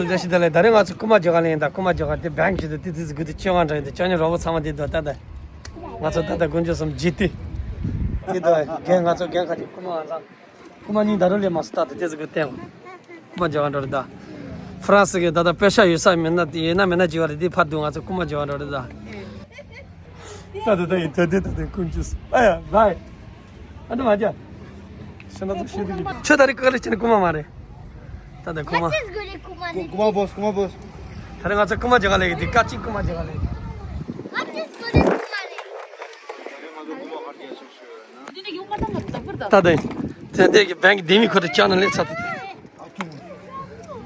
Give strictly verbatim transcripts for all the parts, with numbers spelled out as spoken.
ལ་ཞིག་དེ་ལས་ད་རེས་ང་ཚོ་རྐུ་མ་རྒྱག་ག་ལེན་ད། རྐུ་མ་རྒྱག་ག་དེ་བེང་གི་དེ་དེ་དེ་གི་དེ་ཅི་ཡང་འདྲ་ཡིན་དེ་ཅང་ཉིད་རོགས་པ་ཚང་མ་དེ་དོ་ད་ད། ང་ཚོ་ད་ད་དགུན་ཆུ་གསུམ་ཇི་ཏི། དེ་དོ་རྒན་ང་ཚོ་རྒན་ཁ་ཅིག་རྐུ་མ་ང་ཚང་། རྐུ་མ་གཉིས་ད་རུང་ལས་མ་སུ་ད་དེ་དེ་ཟིག་གི་བསྟན། རྐུ་མ་རྒྱག་ག་འགྲོ་རེད་ད། ཧྥ་རན་སི་གི་ད་ད་པེ་ཤ་ཡོད་ས་མིན་ན་དེ་ཡིན་ན་མིན་ན་ཅི་བ་རེད་དེ་ཕར་འདུག་ང་ཚོ་རྐུ་མ་རྒྱག་ག་འགྲོ་རེད་ད། ད་ད་ད་ཡིན་ད་དེ་ད་དེ་ཀུན་ཅི་སུ་ཨ་ཡ་བའི། ཨ་འདྲ་མ་རྒྱག་ཤ་ན་ཚོ་ཤེས་དུ་གི་ཁྱོད་ད་རེས་ཀ་ལེ་ཅི་ནི་རྐུ་མ་མ་རེད། ད་ད་རྐུ་མ། རྐུ་མ་བོས་རྐུ་མ་བོས། ད་རེས་ང་ཚོ་རྐུ་མ་རྒྱག་ག་ལེ་གི་དེ་ཀ་ཅིག་རྐུ་མ་རྒྱག་ག་ལེ། ད་ད་ཡིན། དེ་འདྲ་གི་བེང་གི་ལྡེ་མིག་ཁོ་ད་ཅག་ན་ལེ་ཚ་ད་དེ།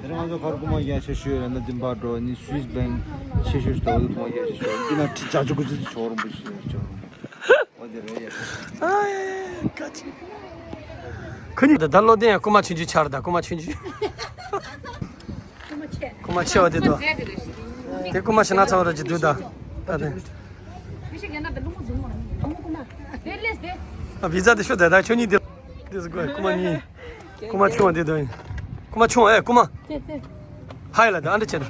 དེ་རིང་ང་ཚོ་གར་རྐུ་མ་རྒྱག་ཆེ་ཤོས་ཡོད་ན་འདི་འབའ་འགྲོ་ནི་སུས་བེང་ཆེ་ཤོས་ཤིག་ད་བ་དུ་རྐུ་མ་རྒྱག་ཆེ་ཤོས་འདི་ན་ཁྲི་བརྒྱ་ཅུ་དགུ་བཅུ་ཅིག་ཆོག་རུང་བུ་ཞིག་ཡོད་ཆོག་རུང་། འོ་དེ་རེད་ཡ། ཨ་ཀ་ཅི། ཁོ་གཉིས་ད་ད་བློ་ལྡན་ཡང་རྐུ་མ་ཆུང་ཆུང་ཆར་ད་རྐུ་མ་ཆུང་ཆུང་། རྐུ་མ་ཆེ་བ་དེ་དོ། དེ་རྐུ་མ་ཞེ་ན་ཚ་བ་ར་ཅི་འདུག་ད། ད་དེ། ཨ་བི་ཛ་དེ་ཤོ་ད་ད་ཁྱོད་གཉིས་དེ། དེ་ཟིག་གོ་རྐུ་མ་གཉིས། རྐུ་མ་ཆུང་བ་དེ་དོ་ཡིན། རྐུ་མ་ཆུང་བ་ཨེ་རྐུ་མ། ཧའི་ལ་དེ་ཨ་འདྲ་བྱེད་ད།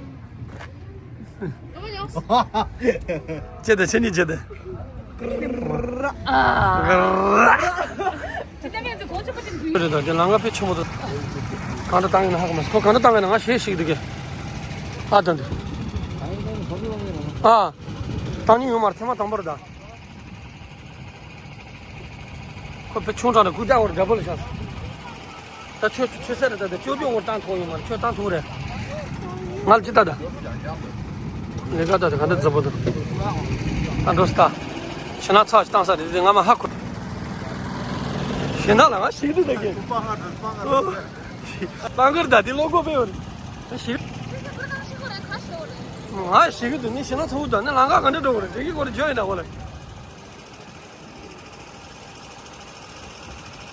བྱེད་ད་ཁྱེད་གཉིས་བྱེད་ད། རེད་ད་དེ་ལང་ཀ་དཔེ་ཆེན་པོ་འདུག་གང་འདྲ་བཏང་ཡིན་ན་ཧ་གོ་མ་སོང་། ཁོ་གང་འདྲ་བཏང་ཡིན་ན་ང་ཞེད་ཞིག་འདུག་གི་ཨ་ད་འདི། ཨ། བཏང་མྱོང་ཡོད་མ་རེད་ཐེངས་མ་དང་པོ་རེད་ད། ཁོ་དཔེ་ཆུང་དྲགས་ན་ཁུག་རྟ་བོར་རྒྱ་བོ་ལ་ཤར། ད་ཁྱོད་ཁྱོད་སེ་རེད་ད་ད་ཅོ་ཅོ་བོར་བཏང་ཐུབ་ཡོད་མ་རེད་ཁྱོད་བཏང་ཐུབ་རེད། ང་ལ་ཅི་ལྟ་ད། ལས་ཀ་ད་ད་ག་འདྲ་རྫི་པོ་འདུག་ད་འགྲོ་སི་ད། ཕྱི་ན་ཚགས་ཤིག་བཏང་ས་རེད་དེ་ང་མ་ཧ་གོ། ཞེ་ན་ལ་ང་ཞིག་རེད་ད་གེ། སྤང་གར་ད་དེ་ལོ་གོ་པེ་བར། ད་ཞིག་ང་ཞིག་གི་འདུག་ནི་ཞེ་ན་ཚ་བོ་ད་ནི་ལང་ཀ་ག་འདྲ་འགྲོ་གི་རེད་དེ་གི་སྐོར་བརྗོད་ཡིན་ད་གོ་ལ།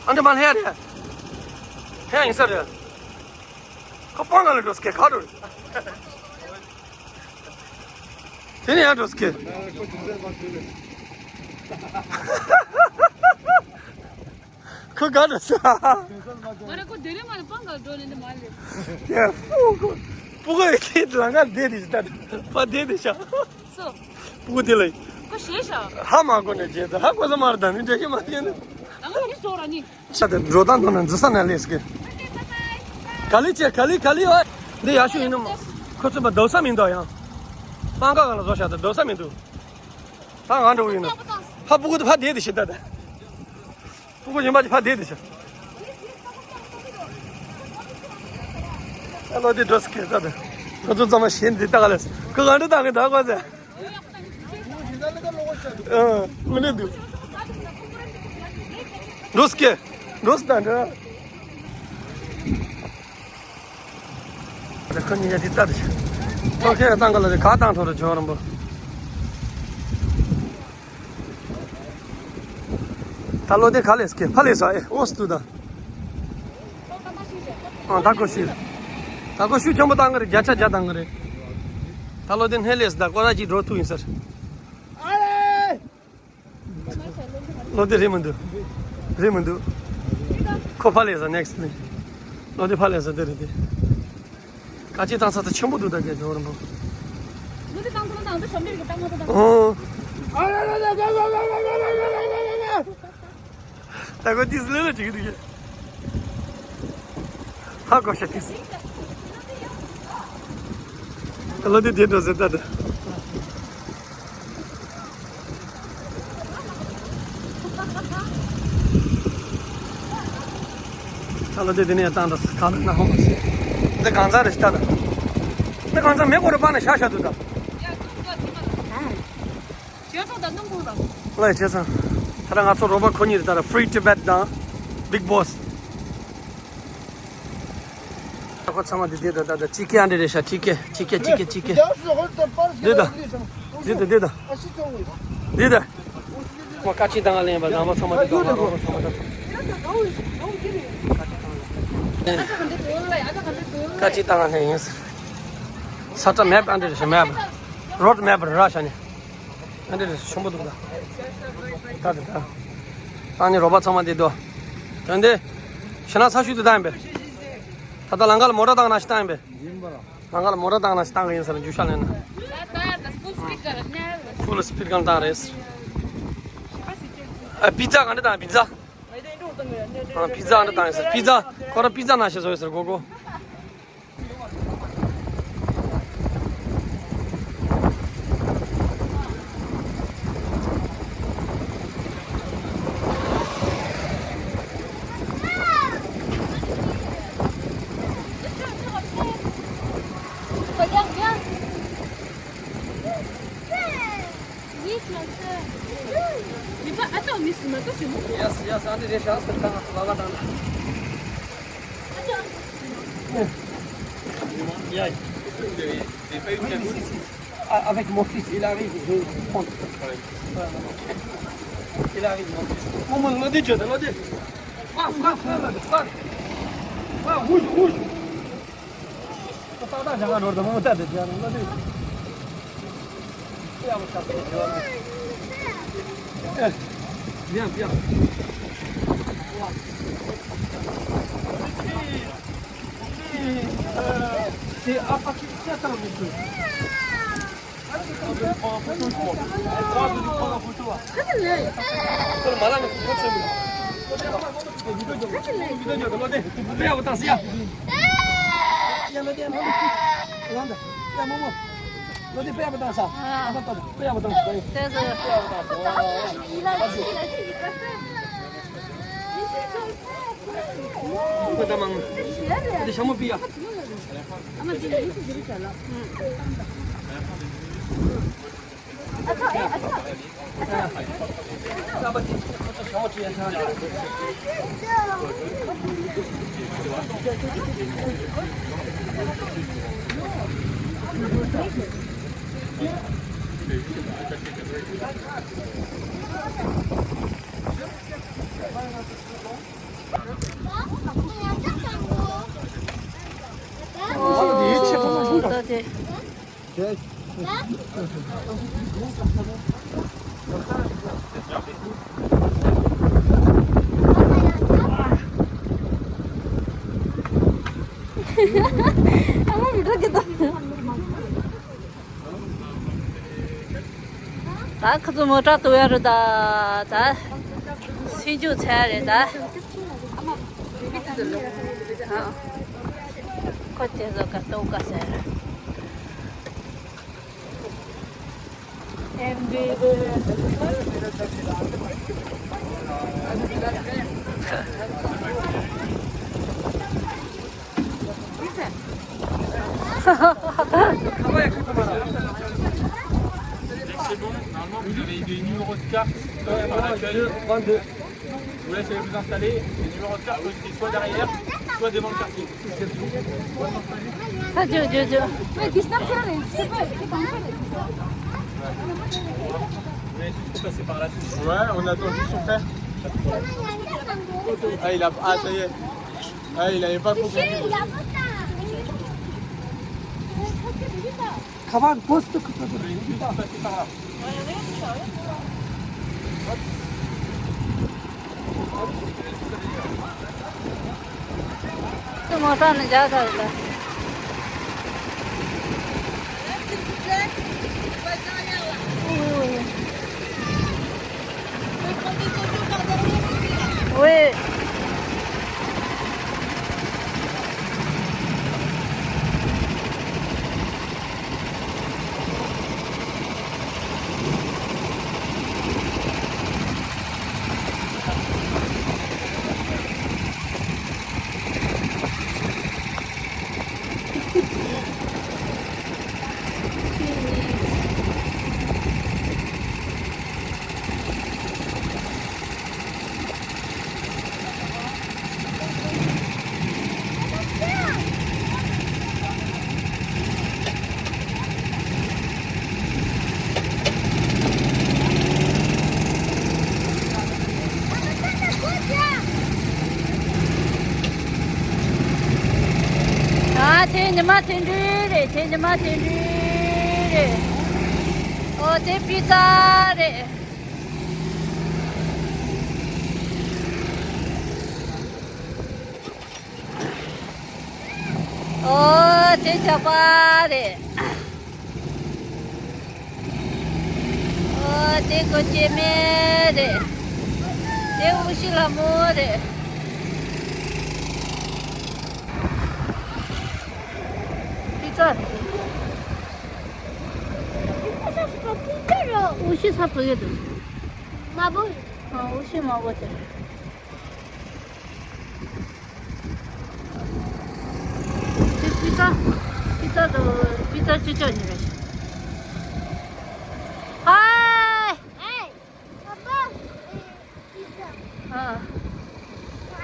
ཨ་འདྲ་མ་ལྷས་རེད། ལྷས་ཡིན་ས་རེད། ཁོ་སྤང་ག་ལ་འགྲོ་སྐད་ག་འགྲོ་རེད། དེ་ནས་ཡར་འགྲོ་སྐད། ཁོ་ག་འགྲོ་ས། མ་རེད་ཁོ་དེ་རིང་མ་རེད་སྤང་ག་འགྲོ་ནས་འདི་མ་རེད། ཡ་ཧྥུ་ཁོ། ཕྲུ་གུ་ཡི་ཁྱེད་ལང་ཀ་བསྡད་དེ་ཤི་ད་ཕ་བསྡད་དེ་ཤ། སོ། ཕྲུ་གུ་དེ་ལ་ཡིན། ཁོ་ཞེས་ཤ། ཧ་མ་གོ་ནས་བརྗེད་ད་ཧ་གོ་ས་མ་རེད་ད་ནི་འདྲ་ཤི་མ་ཤེས་ནི། ཨ་ང་ནི་ཤོར་ར་ནི། ཤ་དེ་འགྲོ་སྟངས་མཐོང་ན་འཛི་ས་ན་ལས་སྐད། ག་ལི་ཅེ་ག་ལི་ག་ལི་ཨོ། འདི་ཡག་ཤོས་ཡིན་ནམ། ཁོ་ཚོ་མ་སྡོད་ས་མི་འདུག་ཡང་། སྤང་ཁ་གང་ལ་བཟོ་ཤ་དང་སྡོད་ས་མི་འདུག་ད་ང་འགྲོ་གི་ཡིན་ནམ། ཕ་ཕྲུ་གུ་དེ་ཕ་བསྡད་དེ་ཤི་ད་ད། ཕྲུ་གུ་གཞན་པ་ཅིག་ཕ་བསྡད་དེ་ཤི། ཨ་ལོ་དེ་འགྲོ་སྐད་ད་ད། ཁོ་ཚོ་ཚང་མ་གཞན་འདི་ལྟ་ག་ལས་ཁོ་གང་འདྲ་བཏང་གི་ད་གོ་ཚེ། ཨ། དངོས་གནས་འདུག་འགྲོ་སྐད། འགྲོ་སྟངས་འདྲ། ཁོ་གཉིས་ཀ་དེ་ལྟ་དེ། ཁོ་ཁྱེད་བཏང་ག་ལ་དེ་ག་བཏང་ཐོག་རུ་ཇོ་རམ་པོ། ད་ལོ་དེ་ག་ལས་སྐད་ཕ་ལས་ས་ཨེ་ཨོ་སྟུ་ད། ཨ་ད་ཀོ་ཤུ། ད་ཀོ་ཤུ་ཆེན་པོ་བཏང་གི་རེད་བརྒྱ་ཆ་བརྒྱ་བཏང་གི་རེད། ད་ལོ་དེ་སྣེ་ལས་ད་ཀོ་ར་ཅིག་འགྲོ་ཐུག་ཡིན་ཟེར། ལོ་དེ་རེད་མི་འདུག་རེད་མི་འདུག་ཁོ་ཕ་ལས་ས་ནེག་སི་ནི། ལོ་དེ་ཕ་ལས་ས་དེ་རེད་དེ། ཀ་ཅི་བཏང་ས་ད་ཆེན་པོ་འདུག་ད་གས་ཇོ་རམ་པོ། ལོ་དེ་བཏང་ཐུབ་ན་ད་ང་ཚོ་ཞབས་འདྲེན་གྱི་བཏང་མ་ཐུབ་ད། ཨོ། ད་གོ་ཏིས་ལེ་ལེ་ཅིག་འདུག་གས། ཧ་གོ་ཤ་ཏིས། ད་ལོ་དེ་དེ་འགྲོ་ཟེར་ད་ད། ད་ལོ་དེ་དེ་ནས་བཏང་ད་གང་ན་ཧོ་མ་ཤེས། འདི་གང་ཚ་རེད་ཤི་ད་ད། འདི་གང་ཚ་མེ་གོ་རེ་པ་ན་ཤ་ཤ་འདུག་ད། ལགས་བྱས་ཙང་། ད་ལྟ་ང་ཚོ་རོགས་པ་ཁོ་གཉིས་རེད་ད་ལྟ་Free Tibet་དང་Big Boss། ཁོ་ཚང་མ་འདི་འདི་ད་ལྟ་ཅི་ཀེ་ཨ་འདྲེ་རེད་ཤག་ཅི་ཀེ་ཅི་ཀེ་ཅི་ཀེ་ཅི་ཀེ། འདི་ད། འདི་ད་འདི་ད། འདི་ད། ཁོ་ཀ་ཅི་དང་ལེན་པ་ནང་པ་ཚང་མ་འདི་ད་ང་རོགས་པ་ཚང་མ་ད། ཀ་ཅི་དང་ལེན་ཡིན་ཟེར། ས་ཁྲ་མེབ་ཨ་འདྲེ་རེད་ཤག་མེབ། རོཌ་མེབ་རེད་ར་ཤག་ནི། ཨ་འདྲེ་རེད་ཆེན་པོ་འདུག་ད། ད་ད་ད། ཨ་ནི་རོགས་པ་ཚང་མ་འདི་དོ། དོན་དེ། ཕྱི་ན་ས་ཤུ་དུ་བཏང་ཡིན་པས། ད་ལྟ་ལང་ཀ་ལ་མོ་ཊ་བཏང་ན་ཤི་བཏང་ཡིན་པས། ཡིན་པ་ར། ང་ལ་མོ་ཊ་བཏང་ན་ཞིག་བཏང་གི་ཡིན་ཟེར་རྒྱུ་ཤ་ལེན་ན། ཕུལ་སྤིར་ཀར་བཏང་རེད། ཨ། པི་ཛ་ག་འདྲ་བཏང་པི་ཛ། ཨ། པི་ཛ་ག་འདྲ་བཏང་ཡིན་ཟེར། པི་ཛ། ཁོ་རང་པི་ཛ་ན་ཞེས་བཟོ་ཡོད་ཟེར་གོ་གོ། Regarde bien. Oui, tu as peur. Mais pas, attends, mais c'est maintenant, c'est bon. Yes, yes, on est déjà sur le temps, on va attendre. Attends. Yeah. Vous avez, vous avez pas eu de cadeau ? Ah, avec mon fils, il arrive, je vais prendre. Ouais. Il arrive, mon fils. Maman, on a déjà, on a déjà. Frappe, frappe, frappe, frappe. Frappe, rouge, rouge. Viens, viens. C'est à partir de sept ans, monsieur. ད་ཁ་ཚུ་མོ་ཊ་ཏུ་ཡ་རུ་ད། ད་སེམས་ཆུང་ཚ་རེད་ད། ཁོ་ཅེ་ཟོ་ཀ་ཏོ་ཀ་ཟེར། C'est bon, normalement vous avez des numéros de carte. Euh, par l'accueil. Je vous laisse aller vous installer. Les numéros de carte sont écrits soit derrière, soit devant le quartier. ད་ཇོ་ཇོ་ཇོ། Ouais, on attend juste son frère. Ah, il a, ah, ça y est. Ah, il avait pas compris. Kavan post. Motor ne ja kar da. Oui. ཨ། དེ་ཉི་མ་དེ་འདྲ་རེད། དེ་ཉི་མ་དེ་འདྲ་རེད། ཨོ། དེ་པི་ཙ་རེད། ཨོ་དེ་ཇག་པ་རེད། ཨོ་དེ་གོ་སྐྱེ་དམན་རེད། དེ་འུ་ཤི་ལ་མོ་རེད། པི་ཙ་རེད། འུ་ཤི་ས་བུ་ཡོད་དོ། མ་བུ། ཨོ་འུ་ཤི་མ་བུ་དེ། དེ་པི་ཙ། པི་ཙ་དང་པི་ཙ་ཅི་ཅག་ཉོས་རེད། ཧའི། ཧའི། པ་པ། པི་ཙ། ཨ།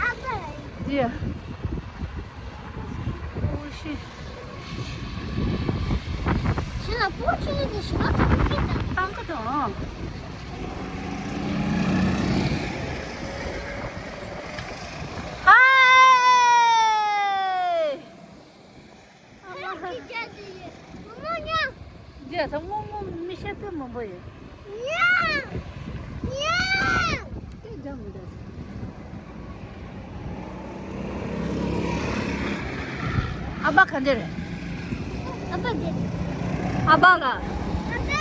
ཨ་ཕ་ལ་ཡིན། འདི་ཡ། ཨོ་ཤི། ཤི་ལ་པོ་ཆི་ལི་དེ་ཤི་ལ་ཚ་པོ་ཅི་ད། ཏང་ཀ་དང་། ཧའི། ཨ་མ། ཁྱི་ཅག་དེ་ཡིན། མོ་མོ་ཉ། འདི་ཡ་ད་མོ་མོ་མི་ཤེས་པའི་མང་པོ་ཡོད། ཉ། ཉ། ཨེ་འདྲ་མི་འདྲ། ཨ་ཕ་ག་འདྲ་རེད། ཨ་ཕ་འདི། ཨ་ཕ་ལ། ཨ་ཕ།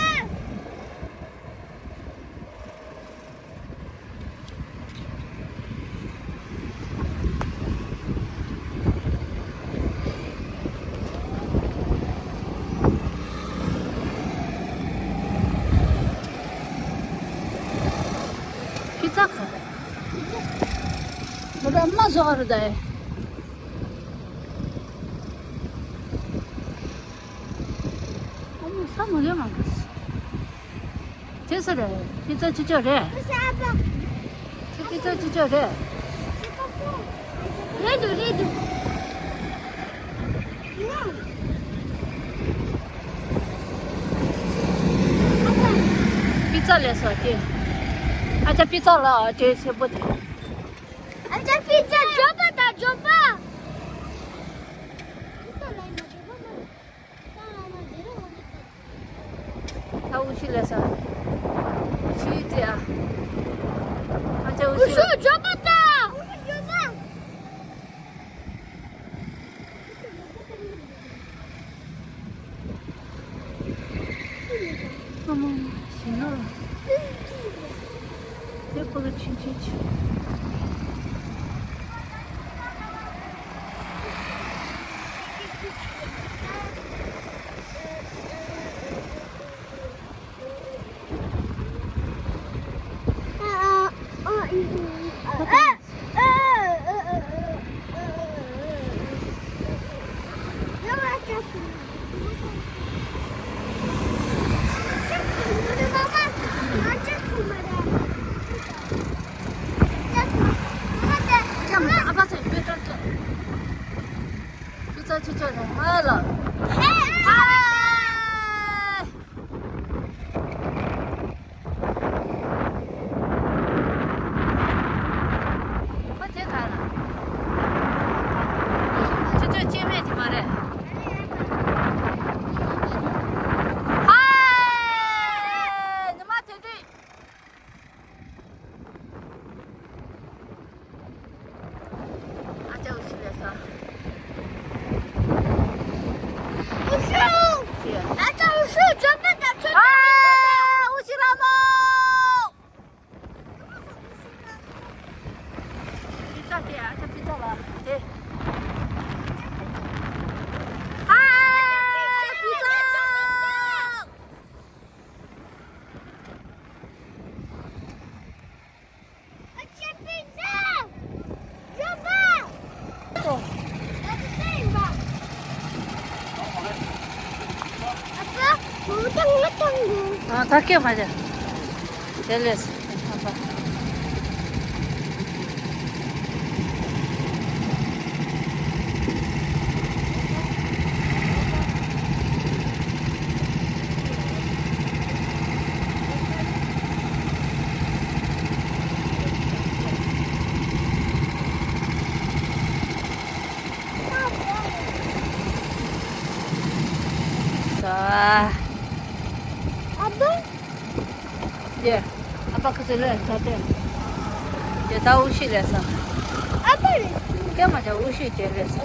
པི་ཙ་ག་རེ། མོ་ར་མ་བཟོ་བ་རུ་ད་ཨེ། ཨ་མོ་ས་མ་གེ་མ་གེ། དེ་སུ་རེད། པི་ཙ་ཅི་ཅོ་རེད། དེ་པི་ཙ་ཅི་ཅོ་རེད། རེད་འདུག་རེད་འདུག་པི་ཙ་ལས་སོ་དེ། ཨ་ཅག་པི་ཙ་ལ་དེ་སེར་པོ་དེ། ཨ་ཅག་པི་ཙ་འཇོག་པ་དང་འཇོག་པ། ད་འུ་ཤི་ལས་ས། འུ་ཤི་ཡི་རྩེ་ཨ། ཨ་ཅག་འུ་ཤི། འུ་ཤི་འཇོག་པ་དང་། ཨ་མ་ཞེ་ན། དེ་པོ་ལ་ཆུན་ཆུན་ཆུ། ཁོ་དེ་ག་ལ། ཁྱོད་ཚོའི་སྐྱེ་དམན་དེ་མ་རེད། ཧའི། ཉི་མ་དེ་དུས། ཨ་ཅག་འུ་ཤི་ལས་ས། འུ་ཤི། ཨ་ཅག་འུ་ཤི་འཇོག་པ་དང་ཆོས་ཨ། འུ་ཤི་ལ་མོ། པི་ཙ་དེ་ཨ་ཅག་པི་ཙ་ལ་དེ། ཨ། པི་ཙ། ཨ་ད་སྐད་མ་བྱ། དེ་ལས་ཨ་ཕ། ཨ། ཨ་ཕ། ཡེ། ཨ་ཕ་ཁ་ཚེ་ལས་ཚ་ཏེ། ཡེ་ད་འུ་ཤི་ལས་ས། ཨ་ཕ་རེད། སྐད་མ་བྱ་འུ་ཤི་ཅེ་ལས་ས།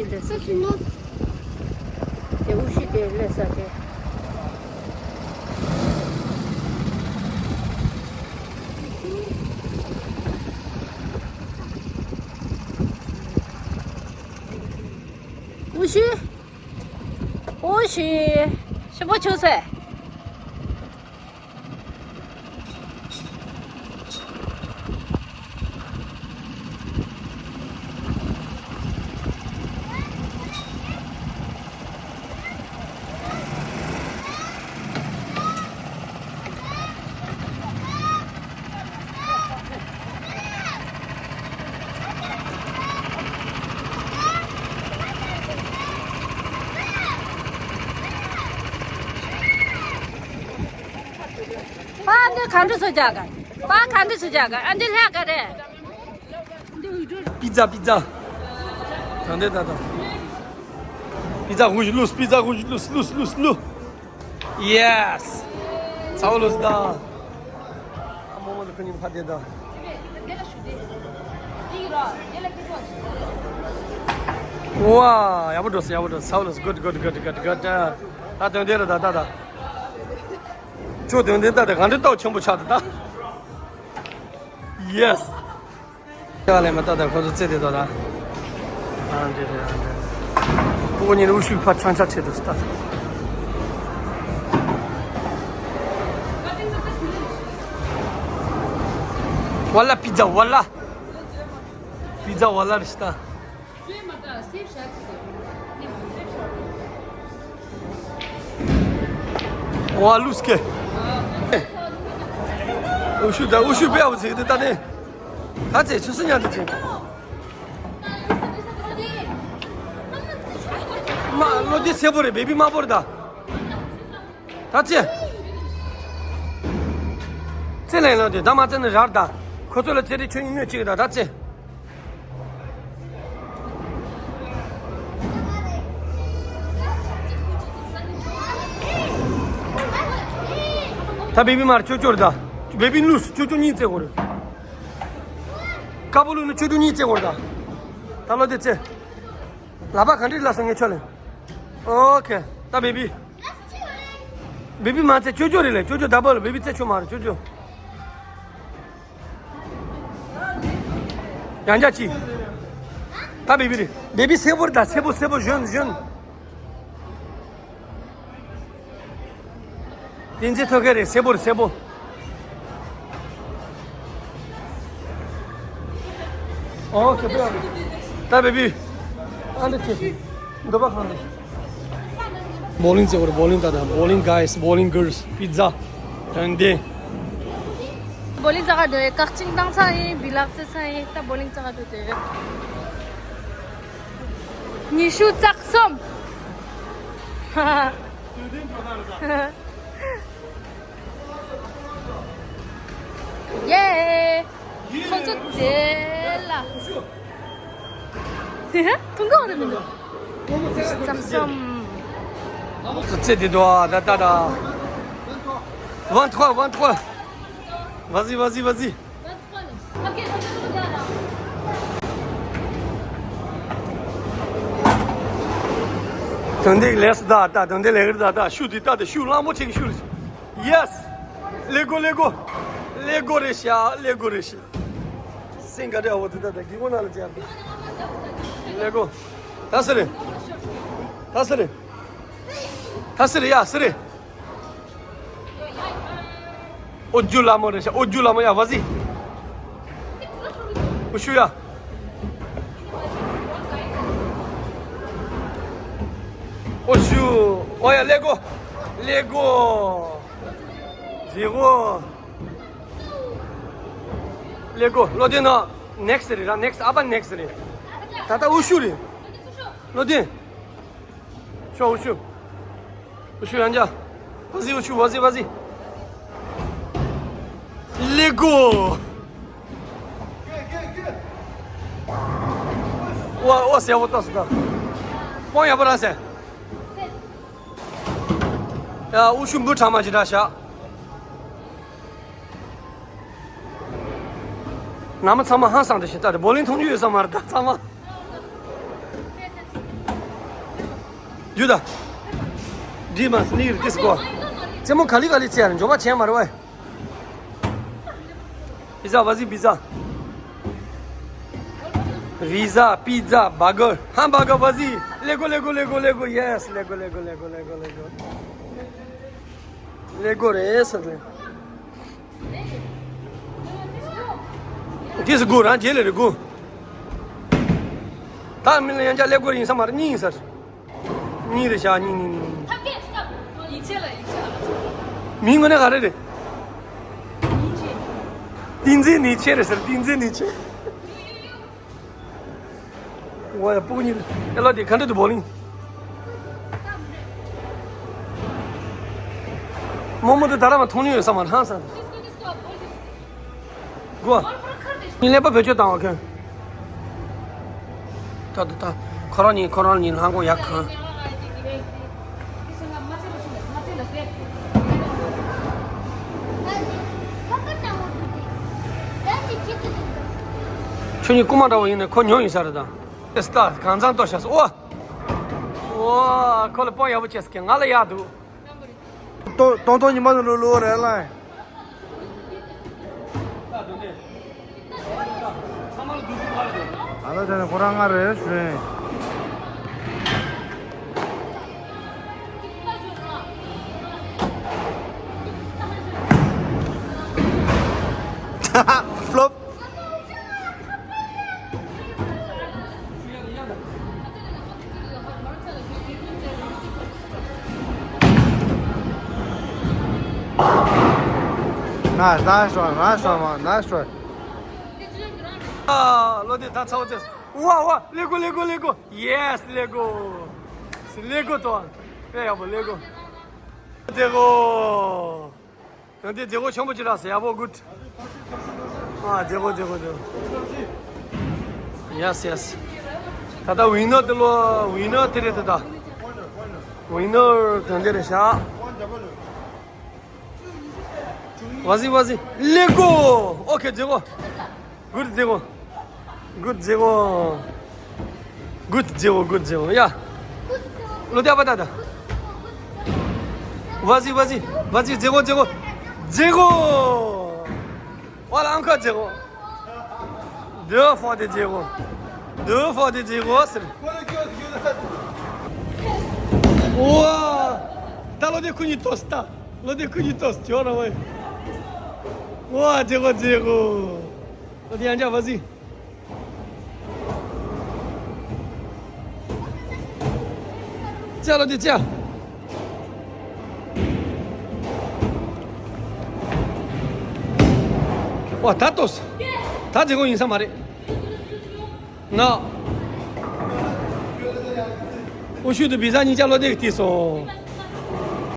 དེ་ས་ཞིག་ནོ། དེ་འུ་ཤི་དེ་ལས་ས་དེ། འུ་ཤི། འུ་ཤི། ཞིམ་པོ་བྱུང་ཟེར། པ་འདི་ག་འདྲ་བཟོ་རྒྱག་ག་པ་ག་འདྲ་བཟོ་རྒྱག་ག་ཨ་འདི་ལྷག་ག་རེད། པི་ཛ། པི་ཛ། དང་དེ་ད་ད། པི་ཛ་ཧུ་ཞིག་ལུས། པི་ཛ་ཧུ་ཞིག་ལུས། ལུས། ལུས། ལུས། ཡེ་སི། ཚ་བོ་ལུས་ད། ཨ་མོ་མོ་ལ་ཁ་ཉིན་ཕ་དེ་ད། ཝ། ཡག་པོ་འགྲོ་སོང་། ཡག་པོ་འགྲོ་སོང་། ཚ་བོ་ལུས། གུཌ་གུཌ་གུཌ་གུཌ་གུཌ། ད་དོན་དེ་རེད་ད་ད་ད། ཁྱོད་དོན་དེ་ད་ད་གང་འདྲ་ཏོག་ཆེན་པོ་ཆགས་ད་ད། ཡེ་སི། ལས་མ་ལྟ་ད་ཁོ་ཚོ་རྩེ་དེ་དོ་ད། ཨ་འདྲེ་རེད། ཨ་འདྲེ། ཁོ་གཉིས་འུ་ཤུག་ཕར་ཆང་ཆ་ཆེ་དུ་སྟ། ཝ་ལ་པི་ཛ། ཝ་ལ། པི་ཛ་ཝ་ལ་རེད་སྟ། ཝ་ལུས་ཀེ། འུ་ཤུ་ད་འུ་ཤུ་པེ་ཨ་བུ་ཚིག་དེ་ད་ནི། ད་ཚེ་ཆུ་སུ་ཉག་དེ་ཚེ། མ་ལོ་དེ་སེ་པོ་རེད། བེ་བི་མ་པོ་རེད་ད། ད་ཚེ། ཚེ་ལེན་ལོ་དེ་ད་མ་ཚེ་ནི་རར་ད། ཁོ་ཚོ་ལ་ཚེ་རེ་ཆུ་ཉུང་ཉུང་གཅིག་ད་ད་ཚེ། ད་བེ་བི་མར་ཅོ་ཅོ་རེད་ད། བེ་བི་ལུས་ཅོ་ཅོ་གཉིས་རྩེ་གོ་རེད། ཀ་པོ་ལུས་ནི་ཅོ་ཅོ་གཉིས་རྩེ་གོ་རེད་ད། ད་ལོ་དེ་རྩེ། ལག་པ་ག་འདྲི་ལ་སོང་ངས་ཆོ་ལེ། ཨོ་ཁེ། ད་བེ་བི། བེ་བི་མ་རྩེ། ཅོ་ཅོ་རེད་ལེ། ཅོ་ཅོ་ད་བོ་ལ་བེ་བི་རྩེ་ཆོ་མ་རེད། ཅོ་ཅོ། ཡང་བསྐྱར་གཅིག་ད་བེ་བི་རེད། བེ་བི་སེར་པོ་རེད་ད། སེར་པོ། སེར་པོ། ཞོན་ཞོན། བསྟན་འཛིན་ཐོད་རྒལ་རེད། སེར་པོ་རེད། སེར་པོ། ཨོ་ཁེ་པི་ཡ། ད་བེ་བི། ཨ་འདི་ཁྱེད། འདི་པ་གང་འདི། བོ་ལིང་རྩེ་བར། བོ་ལིང་ད་ད། བོ་ལིང་གཱ་ཡི་སི། བོ་ལིང་གར་སི། པི་ཛ། དོན་ལྡན། བོ་ལིང་རྩེ་ག་འདོད། བཀག་ཅིང་བཏང་ཚར་ཡིན། བི་ལག་རྩེ་ཚར་ཡིན། ད་བོ་ལིང་རྩེ་ག་འདོད་དེ། ཉི་ཤུ་རྩ་གསུམ། ཡེ། ཁོ་ཚོ་དེ་ལ། དེ་ཐུང་ག་རེ་མི་འདུག་ཙམ་ཙམ། ཚེ་དེ་དོ་ད་ད་ད། Vingt-trois, vingt-trois. Vas-y, vas-y, vas-y. དོན་དེ་ལས་སུ་ད་ད། དོན་དེ་ལས་ཀར་ད་ད། ཤུ་དེ་ད་ད། ཤུ་གླང་པོ་ཆེ་གི་ཤུ་རེད། Yes. Let go, let go. Let go རེད་ཤག Let go རེད་ཤག་སེང་ག་འདྲ་བོ་དེ་ད་ད་གི་མོ་ན་ལ་ཅན། Let go. ད་སི་རེད། ད་སི་རེད། ད་སི་རེད་ཡ་སི་རེད། ཨོ་རྒྱུ་ལ་མོ་རེད་ཤག་ཨོ་རྒྱུ་ལ་མོ་ཡ། Vas-y. ཨོ་ཤུ་ཡ། ཨོ་ཤུ། ཨོ་ཡ། Let go. Let go. Zéro. Let go. ལོ་དེ་ན་next རེད་ར། next. ཨ་པ་next རེད། ད་ད་ཨུ་ཤུ་རེད། ལོ་དེ། ཤོ་ཨུ་ཤུ། ཨུ་ཤུ་ཡང་རྒྱ། Vas-y, ཨུ་ཤུ། Vas-y, vas-y. Let go. ཨོ་ཨོ་ཟེར་བོ་ཏོ་སི་ད། པོང་ཡ་པ་ར་ཟེར། ཡ་ཨུ་ཤུ་འབུ་ཕྲ་མ་ཅི་འདྲ་བཞག་ནང་མི་ཚང་མ་ཧང་སང་དེ་བཞིན་ལྟ་རེད། བོ་ལིང་མཐོང་རྒྱུ་ཡོད་ས་མ་རེད་ད་ཚང་མ། ཡོད་ད། འདི་མ་སི་ནི་རི་ཏིས་གོ། རྩེད་མོ་ག་ལི་ག་ལི་རྩེ་ཡ་རེད། འཇོག་པ་བྱས་མ་རེད་བས། Pizza, vas-y, pizza. Pizza, pizza, burger, hamburger, vas-y. Lego, Lego, Lego, Lego, yes, Lego, Lego, Lego, Lego, Lego. Lego རེད་ཟེར་ལེ། དེ་སུ་དགོས་རང་རྗེས་ལ་རེ་དགོས། ད་མི་ལ་ཡང་ཅག་ཀླད་ཀོར་ཡིན་ས་མ་རེད། གཉིས་ཡིན་ས་རེད། གཉིས་རེད་ཤག་གཉིས་གཉིས་གཉིས། མིང་ངོ་ནས་ག་རེ་རེད། ཏིན་ཙེ་ནི་ཆེ་རེད་ཟེར། ཏིན་ཙེ་ནི་ཆེ། ཝ་ཡ་སྤུ་གུ་གཉིས། ཨེ་ལ་དེ་ག་འདྲ་འདུག་བོ་ལིང་། རྨོ་མོ་དེ་ད་ར་མ་མཐོང་ནི་ཡོད་ས་མ་རེད་ཧང་སང་། གོ། ཉིན་ལས་པ་བེད་སྤྱོད་བཏང་བ་ཁྱོད། ད་ད་ད། ཁོ་རང་གཉིས་ཁོ་རང་གཉིས་ལྷང་གོ་ཡག་གང་། ཁྱོད་གཉིས་རྐུན་མ་འདྲ་བོ་ཡིན་ནས་ཁོ་ཉོ་ཡིན་ས་རེད་ད། སྟ་གང་ཚང་ལྟོ་བྱས་སོ། ཨོ། ཨོ། ཁོ་ལ་པོ་ཡག་པོ་བྱས་སོ། ང་ལ་ཡག་འདུག་ཏོ་ཏོང་ཏོ་ཉི་མ་ལོ་ལོ་རེད་ལ། ཨ་ལ་དེ་ནི་ཁོ་རང་ང་རེད་ཞུ་ཡིན། Flop. Nice, nice one, nice one, man, nice one. ཨ། བློ་བདེ་ད་ཚ་བོ་ཚེ། ཝ་ཝ། Lego, Lego, Lego. Yes, Lego. Lego དོ། ཨེ་ཡག་པོ་Lego. རྫས་སྒོ། ཡང་དེ་རྫས་སྒོ་ཆེན་པོ་ཅིག་རག་སོང་། ཡག་པོ་good. ཨ། རྫས་སྒོ་རྫས་སྒོ་རྫས་སྒོ། Yes, yes. ད་ལྟ་ཝིན་ནར་དེ་ལོ་ཝིན་ནར་དེ་རེད་ད་ལྟ། ཝིན་ནར་དོན་དེ་རེད་ཤག Vas-y, vas-y. Lego. ཨོ་ཁེ། རྫས་སྒོ། Good རྫས་སྒོ། Good རྫས་སྒོ། Good རྫས་སྒོ། Good རྫས་སྒོ། ཡ། བློ་བདེ་པ་ད་ད། Vas-y, vas-y, vas-y, རྫས་སྒོ། རྫས་སྒོ། རྫས་སྒོ། Voilà, encore རྫས་སྒོ། Deux fois རྫས་སྒོ། Deux fois རྫས་སྒོ་ཟེར། ཝ། ད་བློ་བདེ་ཁོ་གཉིས་ཏོག་ཙམ་ལྟ། བློ་བདེ་ཁོ་གཉིས་ཏོག་ཙམ་ཇོ་ར་བའི། ཝ། རྫས་སྒོ། རྫས་སྒོ། བློ་བདེ་ཡང་བསྐྱར། Vas-y. ཅ་ལོ་དེ་ཅ། ཝ། ད་ཏོག་ཙམ། ད་རྫས་སྒོ་ཡིན་ས་མ་རེད། ང་། ཨུ་ཤུ་དུ་བི་ཟ་གཉིས་ཀ་བློ་བདེ་གིས་བཏིགས་སོང་།